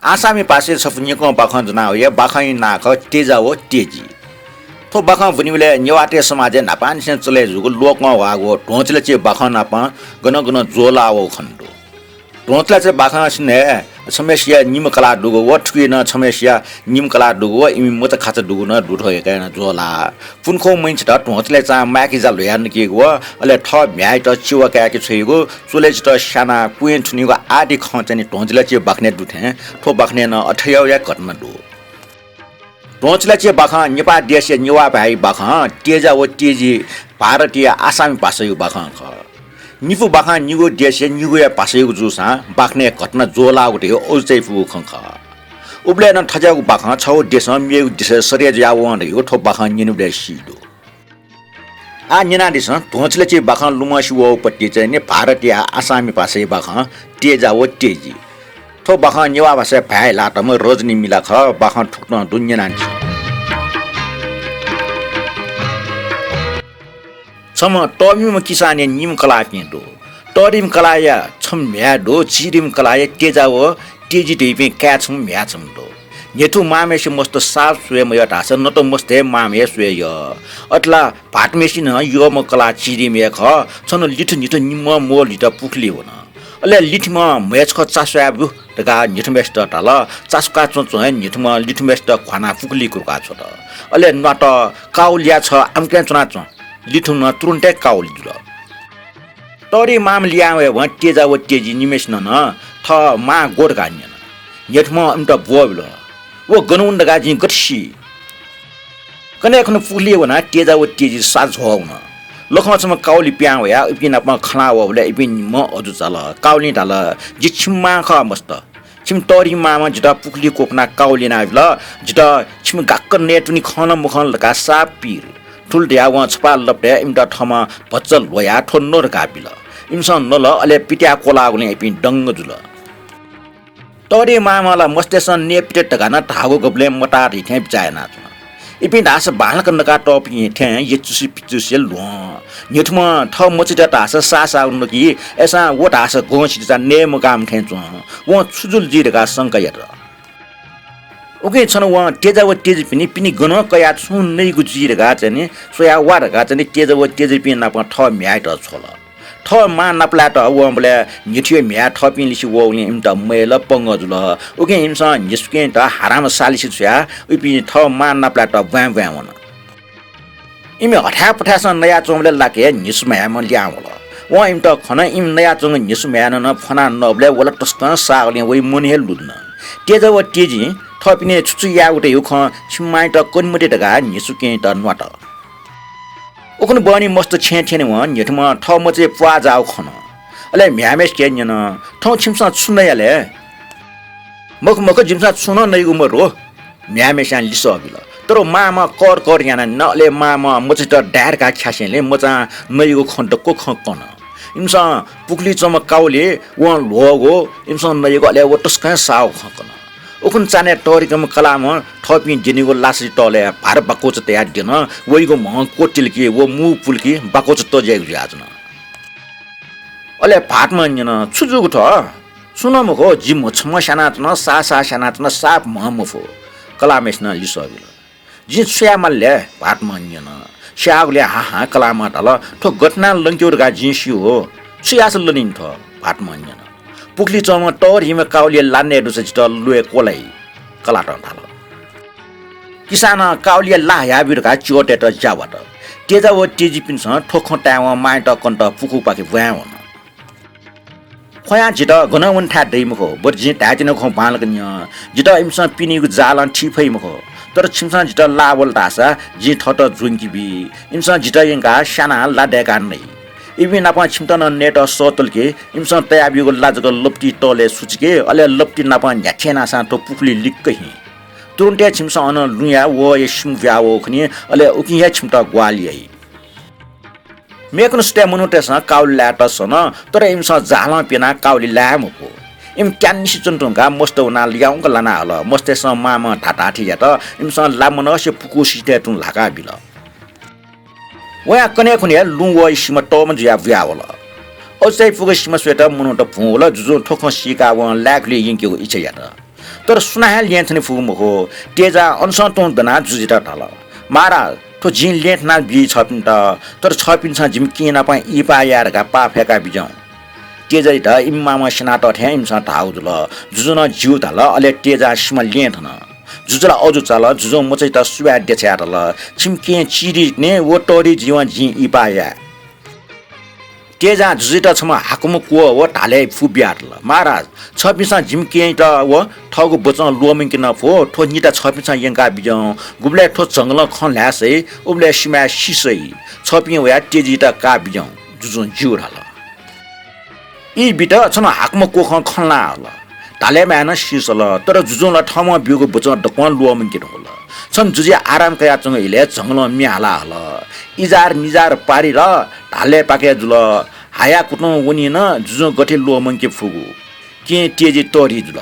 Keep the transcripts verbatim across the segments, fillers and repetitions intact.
आसामी भाषाय् छपु निकं बाखं ज्वना वया। बाखंया नां खः तेजा व तेजी। थ्व बाखं ब्वनीबलय् नेवाःतय् समाजय् न्हापांनिसें चले जूगु लोकं ह्वाःगु व ध्वंचिलाच्यः बाखं नाप गनं गनं ज्वःलाः वःगु खने दु। ध्वंचिलाच्यः बाखं सिन्हय् छम्हय्सिया निम्ह कलाः दुगु व थुकिया नं छम्हय्सिया निम्ह कलाः दुगु व इमि मचा खाचा दुगु नं दु थ्व हे काय् नं ज्वःलाः। पुन्खुम्ह मय्‌सित ध्वंचिलाय् चां माय्‌के जा ल्ह्वया नकीगु व अले थः म्ह्याय्‌यात चिवा काय्‌के छ्वइगु, चुलय् चित स्यानाः क्वँय् थुनीगु आदि खँ चाहिँ नि ध्वंचिलाच्यः बाखनय् दु थें थ्व बाखनय् नं अथे याःगु हे घटना दु। ध्वंचिलाच्यः बाखं नेपाः देशया नेवाः भाय्‌या बाखं तेजा व तेजी भारतीय आसामी भाषाया बाखं खः। निपु बाखं निगू देशया निगूया भाषायागु जूसां बाखनय् घटना ज्वःलाःगु धयागु अजू चायापुगु खँ खः। उबलय् नं थज्याःगु बाखं छगू देशं मेगु देशय् सरे जुयावं धयागु थ्व बाखं न्यनेबलय् सी दु। आः न्यनादिसँ, ध्वंचिलाच्यः बाखं लुमंसे वःगु पति चाहिँ नि भारतीय आसामी भाषाया बाखं तेजा व तेजी। थ्व बाखं नेवाः भाषाय् भाय् ल्हातःम्ह रजनी मिला खः। बाखं थुकथं दु, न्यनादिसँ। छम्ह तःमिम्ह किसानया निम्ह कलाःपिं दु। तःधिम्ह कलाःया छम्ह म्ह्याय् दु, चिधिम्ह कलाःया तेजा व तेजी धइपिं काय् छम्ह म्ह्याय् छम्ह दु। न्ह्यथु मांम्हय्‌सित मस्त साप स्वये मयः धाःसा नत मस्तय् मांम्हय् स्वये यः। अथे ला भाःतम्हय्‌सिनं यःम्ह कलाः चिधिम्ह हे खः। छन्हु लिथु न्ह्यथु निम्हं मोल लित पुखुलिइ वन। अले लिथिम्हं म्हय् छकः चा स्वयाब्यु धकाः न्ह्यथुम्हय्‌सित धाल। चा स्वकाच्वंच्वं हे न्ह्यथुम्हं लिथिम्हय्‌सित घ्वानाः पुखुलिइ कुर्काः छ्वल। अले न्वात, काउलिया छ आम्कय् च्वनाच्वँ। लिथिम्हं तुरुन्त हे काउलि जुल। तःधि मांम्ह लिहां वयेवं तेजा व तेजी निम्हय्‌सिनं नं थः मां ग्व धकाः न्यन। न्ह्यथुम्हं इमित ब्वःबिल। व गन वन धकाः जिं गथे सी? कन्हय् खुन्हु पुखुलिइ वनाः तेजा व तेजी साझ्वः वन। लखं छम्ह काउलि पिहां वयाः इपिं नाप खँ ल्हाः वःबलय् इपिं निम्हं अजू चाल। काउलिं धाल, जि छिमि मां खः मस्त। छिमि तःधि मांम्हं जितः पुखुलिइ क्वपुनाः काउलि यानाबिल। जितः छिमि गाक्क नयेत्वनी खं नं मखं धकाः साप पीर। थुलि धयाः वं छपाः लपटय् इमित थःम्हं भचा ल्ह्वयाः थ्व न धकाः बिल। इमिसं नल, अले पित्याः क्वलाःगुलिं इपिं दंग जुल। तःधि मांम्हं ला मस्तय्‌सं नये पित धकाः नं धाःगु गबलें मताः धइथें बिचाः यानाच्वन। इपिं धाःसा बांलाक नकातःपिं थें यचुसे पिचुसे ल्ह्वं। न्ह्यथुम्हं थः मचायात धाःसा साःसाःगु नकी, अय्‌सां व धाःसा गं सितिचा नये मगाःम्ह थें च्वं। वं छु जुल जुइ धकाः संका यात। उकिं छन्हु वं तेजा व तेजीपिनि पिने गनं कयाः छुं नइगु जुइ धकाः चाहिँ नि स्वयाः वा धकाः चाहिँ नि तेजा व तेजीपिं नाप थः म्ह्याय्‌यात छ्वल। थः मां नापलायेत वंबलय् न्ह्यथुया म्ह्याय् थःपिं लिसे वःगुलिं इमित मयेल, पंगः जुल। उकिं इमिसं न्हिसुकेंयात हाराम सालिसे छुयाः इपिं थः मां नापलायेत ब्वाँय् ब्वाँय् वन। इमि हथाय् पथाय्‌सं नयाच्वंबलय् लाक्क हे न्हिसु म्ह्याय्‌म्ह लिहां वल। वं इमित खन, इमि नयाच्वंगु न्हिसु म्ह्याय्‌नं नं फ्वनाः नःबलय् व ला तसकं साःगुलिं वइ मन हे लुधुन। तेजा व तेजीं थःपिनि छु छु यायेगु धयागु खँ छिमि मांयात कने मते धकाः न्हिसुकेंयात न्वात। उखुन्हु बहनी मस्त छेँय् थ्यनेवं न्ह्यथुम्हं थः मचाय् प्वाः जाःगु खन। अले म्ह्याय्‌म्हय्‌सिके न्यन, थौं छिमिसं छु नया ले? मखु मखु, जिमिसं छुं नं नइगु मदु, म्ह्याय्‌म्हय्‌सिनं लिसः बिल। तर मांम्हं कर कर यानाः न्यन, अले मांम्हं मचायात दाये धकाः ख्यासेंलि मचां नइगु खँ दक्व खँ कन। इमिसं पुखुलिइ च्वंम्ह काउलि वं ल्ह्वःगु, इमिसं नइगु, अले व तसकं साःगु खँ कन। उखुन्हु चान्हय् तःधिकःम्ह कलाःम्हं थःपिं द्यनीगु लासाति तलय् भार बाकौचा तयाः द्यन। वइगु म्ह क्वतिल कि व मू पुल कि बाकौचा तज्याइगु जुयाच्वन। अले भाःतम्हं न्यन, छु जूगु थ्व? छुं नं मखु, जि म्ह छम्ह स्यानाच्वन, साः साः स्यानाच्वन, साप म्ह मफु। कलाःम्हय्‌सिनं लिसः बिल। जिं छु याये माल ले? भाःतम्हं न्यन। स्याःगुलिं हां हां कलाःम्हं धाल, थ्व गथे यानाः लंकेगु धकाः जिं स्यू। छु याःसा लनी नि थ्व? भाःतम्हं न्यन। पुखुलिइ च्वंम्ह तःधिम्ह काउलिया ला नये दुसा जितः ल्वय् क्वलाइ। कलातं धाल। किसानं काउलिया ला हयाब्यु धकाः च्यःतय्‌त ज्या वात। तेजा व तेजीपिन्सं थ्व खँ तायेवं मांयात कनेत पुखूपाखे ब्वाँय् वन। ख्वयां जितः गनं वनेथाय् दइ मखु, बरु जिं धायेत्यनागु खँ बांलाक न्यँ। जितः इमिसं पिनीगु जालं थी फइ मखु, तर छिमिसं जितः लाः वल धाःसा जिं थःत ज्वंके बी। इमिसं जितः यंकाः स्यानाः ला दय्‌काः नइ। इपिं नाप छिमित नं नयेत सःतल कि इमिसं तयाब्यूगु ला जक लप्ति तलय् सुचिके, अले लप्ति नाप न्ह्याथे यानासां थ्व पुखुली लिक्क हिँ। तुरुन्त हे छिमिसं अन लुँया वहःया सिमा ब्वाः वःगु खनी, अले उकिं हे छिमित ग्वाहालि याइ। मेकुन्हु सुथय् मनूतय्‌सं काउलि लायेत सन, तर इमिसं जालं प्यनाः काउलि लाये मफु। इमि त्याननिसें च्वने धुंकाः मस्त वनाः याउँक लाना हल। मस्तय्‌सं मांम्हं धाधाथें यात। इमिसं ला मनसे पुखू सिथय् तुं ल्हाका बिल। वयां कन्हय् खुन्हु हे लुँ वहःया सिमा तःम्ह जुयाः बुया वल। अझ चायापुगु सिमा स्वयेत मनूत भुं वल। जुजुं थ्व खँ सीकाः वं लाय्‌कुलि यंकेगु इच्छा यात। तर सुनां हे ल्यं थने फुगु मखु। तेजां अनसं तुं दनाः जुजुयात धाल, महाराज, थ्व जिं ल्यं थना बी छपिन्त, तर छपिन्सं जिमि केहेँ नाप इहिपाः याये धकाः पाः फय्‌का बिज्याहुँ। तेजायात इमि मामं स्यनातः थें इमिसं धाःगु जुल। जुजुं नं ज्यू धाल, अले तेजां सिमा ल्यं थन। जुजु ला अजू चाल, जुजुं मचायात सुभाय् देछायाः धाल, छिमि केहेँ चिधीतिनि व तःधीजुइवं जिं इहिपाः याये। तेजां जुजुयात छम्ह हाकुम्ह क्वः व धालय् फु बियाः धाल, महाराज, छपिन्सं जिमि केहेँयात व थःगु बचं ल्वःमंके नफु, थ्व निता छपिन्सं यंका बिज्याहुँ। गुबलय् थ्व जंगलं खँ ल्हाये सइ, उबलय् सिमाय् सी सइ। छपिं वयाः तेजीयात का बिज्याहुँ। जुजुं ज्यू धाल। ई बित छम्ह हाकुम्ह क्वखं खँ ल्हाः हल। धालय् माय् नं सी सल, तर जुजुं ला थःम्हं ब्यूगु बचं दक्वं ल्वःमंके धुंकल। छन्हु जुजुया आराम कयाच्वंगु इलय् जंगलं म्ये हाला हल। इजार निजार पारिल, धालय् पाकय् जुल। हाया कुतुं वनी नं जुजुं गथे ल्वःमंके फुगु। केहेँ तेजी तःधीजुल।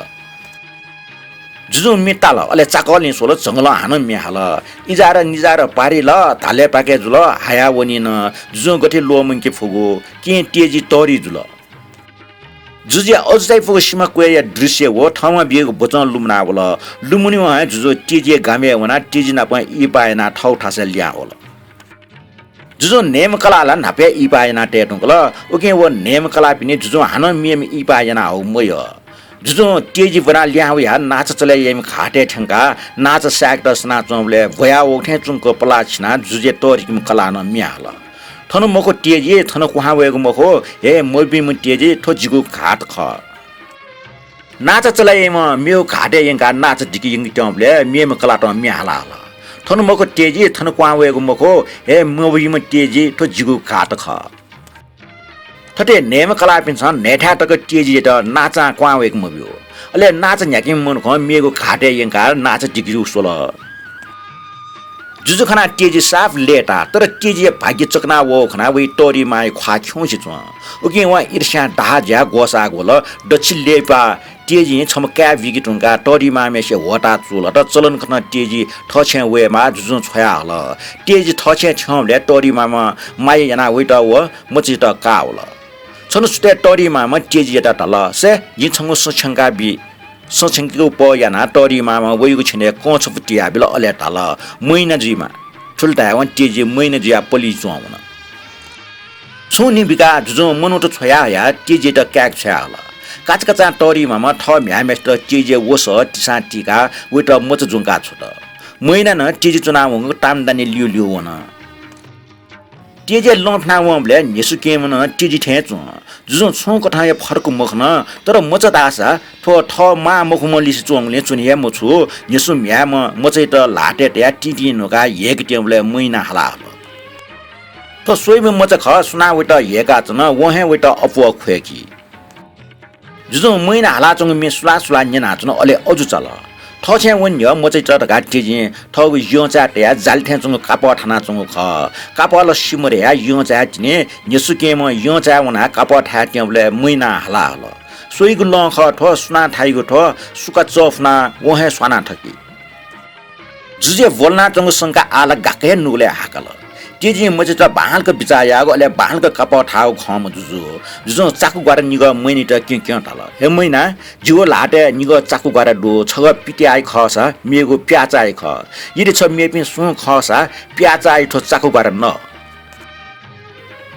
जुजुं म्ये ताल, अले चाकःलिं स्वल, जंगलं हानं म्ये हाल। इजार निजार पारिल, धालय् पाकय् जुल, हाया वनी नं जुजुं गथे ल्वःमंके फुगु। केहेँ तेजी तःधीजुल। जुजुया अजू चायापुगु सिमा क्वय्‌या दृश्य व थःम्हं ब्यूगु बचं लुमना वल। लुमनेवं हे जुजु तेजीया गामय् वनाः तेजी नाप इहिपाः यानाः थःगु थासय् लिहां वल। जुजुं न्हय्‌म्ह कलाः ला न्हापाय् इहिपाः यानातये धुंकल। उकिं व न्हय्‌म्ह कलाःपिनि जुजुं हानं मेम्ह इहिपाः याना हःगु मयः। जुजुं तेजी ब्वनाः लिहां वयाः नाचा चले याइम्ह घाटय् थ्यंकाः नाचा साय्‌केत सनाच्वंबलय् ब्वया वःगु थें च्वंक पलाः छिनाः जुजुया तःधिकीम्ह कलाः नं म्ये हाल। थन मखु तेजी, थन क्वहां वयेगु मखु, हे मभिंम्ह तेजी, थ्व जिगु घाट खः। नाचा चले याइम्ह मेगु घाटय् यंकाः नाचा दिके यंकेत्यंबलय् मेम्ह कलातं म्ये हाला हल। थन मखु तेजी, थन क्वहां वयेगु मखु, हे मभिंम्ह तेजी, थ्व जिगु घाट खः। थथे न्हय्‌म्ह कलाःपिन्सं न्हय्‌थाय् तक तेजीयात नाचां क्वहां वय्‌के मब्यू। अले नाचा न्ह्याकेम्ह मनुखं मेगु घाटय् यंकाः नाचा दिके जूगु स्वल। जुजु खनाः तेजी साफ लय्‌ताः, तर तेजीया भाग्य चकना वःगु खनाः वइ तःधिमाया ख्वाः खिउँसे च्वं। उकिं वं ईर्ष्यां दाहा ज्या ग्वसाः ग्वल। दच्छि लय्‌पाः तेजीं छम्ह काय् बीके धुंकाः तःधिमाम्हेसे ह्वःताः चूलात। चलन खनाः तेजी थःछेँय् वयेमाः जुजुं छ्वया हल। तेजी थःछेँय् थ्यंबलय् तःधिमाम्हं माया यानाः वइत व मचायात काः वल। छन्हु सुथय् तःधिमाम्हं तेजीयात धाल, सय्, जिं छंगु सँ छ्यंका बी। सँ छ्यंकेगु पह यानाः तःधिमाम्हं वइगु छ्यनय् कं छपु तियाबिल, अले धाल, मैना जुइमा। थुलि धायेवं तेजी मैना जुयाः पलिइ च्वं वन। छुं निं बिकाः जुजुं मनूत छ्वया हयाः तेजीयात काय्‌के छ्वया हल। काचाकाचां तःधिमाम्हं थः म्ह्याय्‌म्हेसित तेजीया वसः तिसां तीकाः वइत मचा ज्वंका छ्वत। मैना नं तेजी च्वनावंगु तामदानी ल्यूल्यू वन। तेजीया लं फ्यनावंबलय् न्ह्यसु केहेँम्ह नं तेजी थें च्वं। जुजुं छुं कथंया फरक मखन, तर मचा धाःसा थ्व थः मां मखुम्ह लिसे च्वंगुलिं च्वने हे मछ्वः। न्ह्यसु म्ह्याय्‌म्हं मचायात ल्हातय् तयाः तिंतिं न्हुकाः ह्यय्‌केत्यंबलय् मैनां हाला हल। थ्व स्वइम्ह मचा खः, सुनां वइत ह्यय्‌काच्वन, वं हे वइत अप्वः ख्वय्‌की। जुजुं मैनां हालाच्वंगु म्ये सुलाः सुलाः न्यनाच्वन, अले अजू चाल। थःछेँय् वने न्ह्यः मचायात धकाः तेजीं थःगु यंचाय् तयाः जालि थें च्वंगु कापः थानाच्वंगु खः। कापः ला सिमधयाः यंचाय् तिनि। न्ह्यसु केहेँम्हं यंचाय् वनाः कापः थाय् त्यंबलय् मैनां हाला हल, स्वइगु लं खः थ्व, सुनां थाइगु थ्व, सुका चःफुनाः वं हे स्वाना थकी। जुजुया ब्वलनाच्वंगु संका आः ला गाक्क हे नुगलय् हाकल। तेजीं मचायात बांलाक बिचाः याःगु, अले बांलाक कापः थाःगु खंम्ह जुजु। जुजुं चाकु ग्वारा निगः मैनायात क्यँ क्यँ धाल, हे मैना, जिगु ल्हातय् निगः चाकु ग्वारा दु, छगः पित्याःया खःसा मेगु प्याःचाःया खः। यदि छ मेपिं सुं खःसा प्याःचाःया थ्व चाकु ग्वारा न।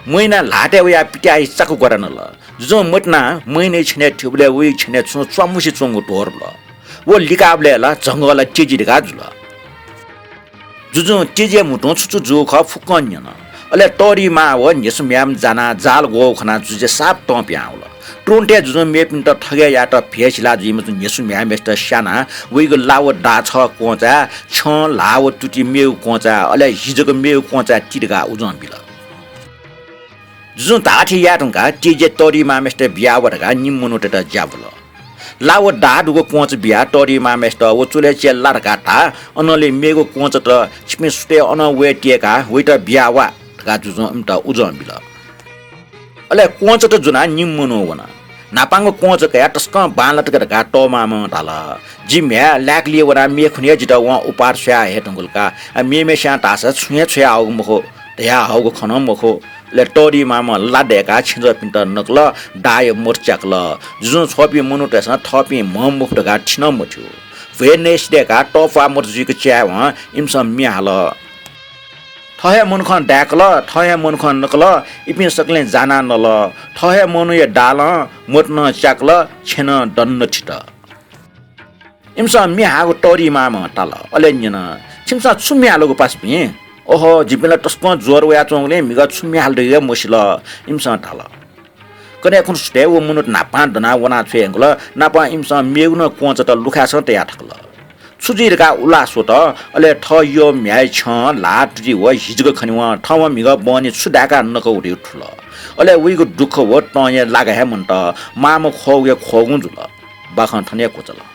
मैना ल्हातय् वयाः पित्याःया चाकु ग्वारा नल। जुजुं मतिनाः मैनाया छ्यनय् थ्यूबलय् वइगु छ्यनय् छुं च्वामुसे च्वंगु ध्वरल। व लिकाःबलय् ला झंगः ला तेजी धकाः जुल। जुजुं तेजीया म्हुतुं छु छु जूगु खः फुक्कं न्यन। अले तःधिमां व न्ह्यसु म्ह्याय्‌म्ह जानाः जाल ग्वःगु खनाः जुजुया साप तं पिहां वल। तुरुन्त हे जुजुं मेपिन्त थगय् यायेत भ्यः सिला जुइम्ह न्ह्यसु म्ह्याय्‌म्हेसित स्यानाः वइगु ला व दाः छगः क्वँचाय्, छ्यं, ल्हाः व तुति मेगु क्वँचाय्, अले हि जक मेगु क्वँचाय् ति धकाः उजं बिल। जुजुं धाःथें याये धुंकाः तेजीं तःधिमाम्हेसित बिया वा धकाः निम्ह मनूतय्‌त ज्याभुल। ला व दाः दुगु क्वँचा बियाः तःधिमाम्हेसित व चुलय् च्वय् ला धकाः धाः, अनंलि मेगु क्वँचात छिपिं सुथय् अनं वये त्यय्‌काः वइत बिया वा धकाः जुजुं इमित उजं बिल। अले क्वँचात ज्वनाः निम्ह मनू वन। न्हापांगु क्वँचा कयाः तसकं बांलात का धकाः तःमाम्हं धाल, जि म्ह्याय् लाय्‌कलिइ वनाः मेखुन्हु हे जितः वं उपात स्वया हये धुंकल का। आ, मेम्हेस्यां धाःसा छुं हे छ्वया हःगु मखु, धया हःगु खँ नं मखु। अले तःधिमाम्हं ला दय्काः छेँजःपिन्त नकल, दाःया मत च्याकल। जुजुं छ्वःपिं मनूतय्सं थःपिं म्ह मफु धकाः थि नं मथ्यू। भ्वय् नयेसि दय्काः तःप्वाः मत जुइक च्यायेवं इमिसं म्ये हाल। थः हे मनुखं दाय्कल, थः हे मनुखं नकल, इपिं सकलें जानाः नल। थः हे मनूया दालं मत नं च्याकल, छेँ नं दन थित। इमिसं म्ये हाःगु तःधिमाम्हं ताल। अले न्यन, "छिमिसं छु म्ये हालागु पासापिं?" "ओहो, जिपिं ला तसकं ज्वर वयाच्वंगुलिं म्हिगः छु म्ये हाल धइगु हे मसिल।" इमिसं धाल। कन्हय् खुन्हु सुथय् व मनूत न्हापां दनाः वनाछ्वये यंकल। नापं इमिसं मेगु नं क्वँचात लुखाय्सं तयाः थकल। छु जुइ धकाः उल्लास स्वत। अले थः यः म्ह्याय् छ्यं ल्हाः तुति व हि जक खनेवं थःम्हं म्हिगः बहनी छु दाय्काः नकःगु धइगु थुल। अले वइगु दुःख व तंया लागा हे मन्त। मांम्ह ख्वःगु हे ख्वःगुं जुल। बाखं थन हे क्वचाल।